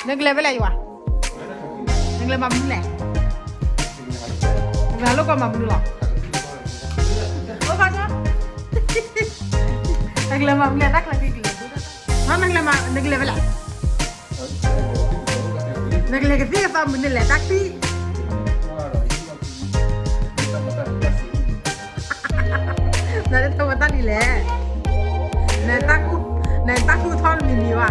နကလဲၤဖဲလဲၣ်ယွၤ, နကလဲၤမၤမနုၤလဲၣ်, နကလဲၤဟးလိာ်ကွဲမၤမနုၤလီၤ, အိၣ်ဘၣ်, နကလဲၤမၤမနုၤလဲၣ်, တၢ်ချၢခံကလဲၤ, နကလဲၤမၤ, နကလဲၤဖဲလဲၣ်, နကလဲၤကသံၣ်ကသီမနုၤလဲၣ်, တၢ်ချံ နတထီၣ်ဝဲတၢ်ဒ်လဲၣ်, နတၢ်ကူၣ်ထီၣ်တမံၤမံၤဘၣ်ဧါ,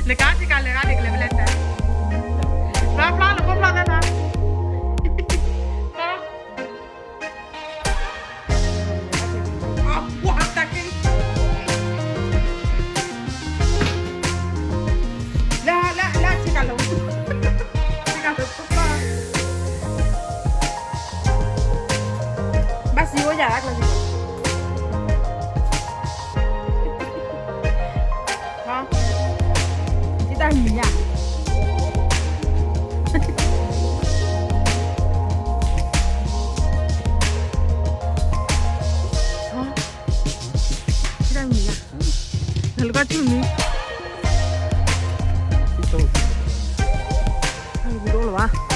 နကစ့ကၤလဲၤဂၤန့ၣ် ကလဲၤဖဲလဲၣ်, ဖျါဖျါလၢခိၣ်ဖျါသဲသး လၢ လၢ လၢဆ့ကၤလီၤ, ဆ့ကၤလီၤ, ဘၣ်စံးအိၣ်ယၤ ဟါ, ယတၢ်မံၤညါ, ယတၢ်မံၤညါ, နလၢကီၢ်ထူၣ်မံၤ, တၢ်မံၤဒိၣ်လီၤဘၣ်.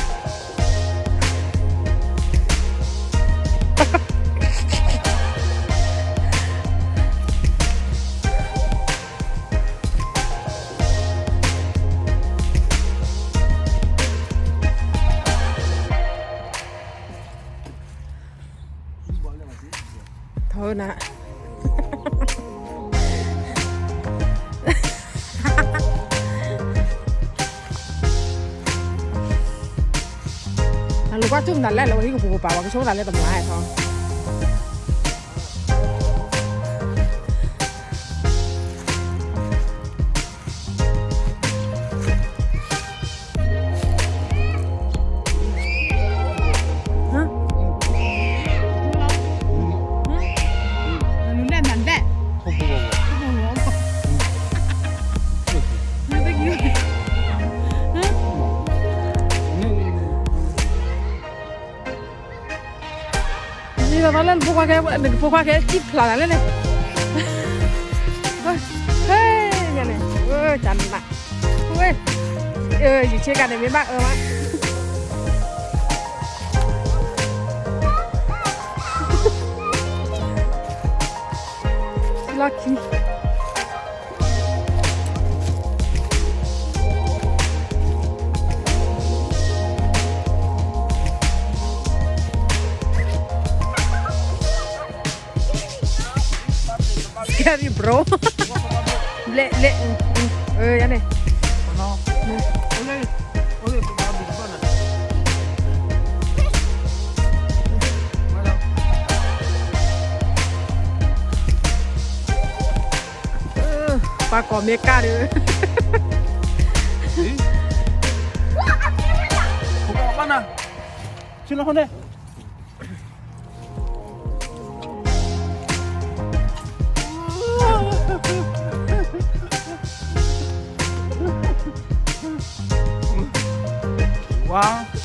ထီၣ်နၤ, အလိၤကွၢ်ထူၣ်မတၤလဲၣ် လၢဝဲဟံၣ်ကပူၤကပၤ ပှၤကဆိကမိၣ်သးလၢတမျၢ်ဟဲထီၣ် လၢနဖိခွါခဲ နဖိခွါခဲ စံၣ်ဖျါလၢန့ၣ်, ဟဲ ညါန့ၣ် ကနး, ဝဲ ယဆ့ကၤန့ၣ် မ့ၢ်ဘၣ်အၢမး, လီၢ်ခံ Scary, bro. ဘျဲၣ် ဘျဲၣ်, ယၤန့ၣ် ပှၤကိးမ့ၢ်ကၢ်ဒီး ဆ့လီၤန့ၣ် ဝါ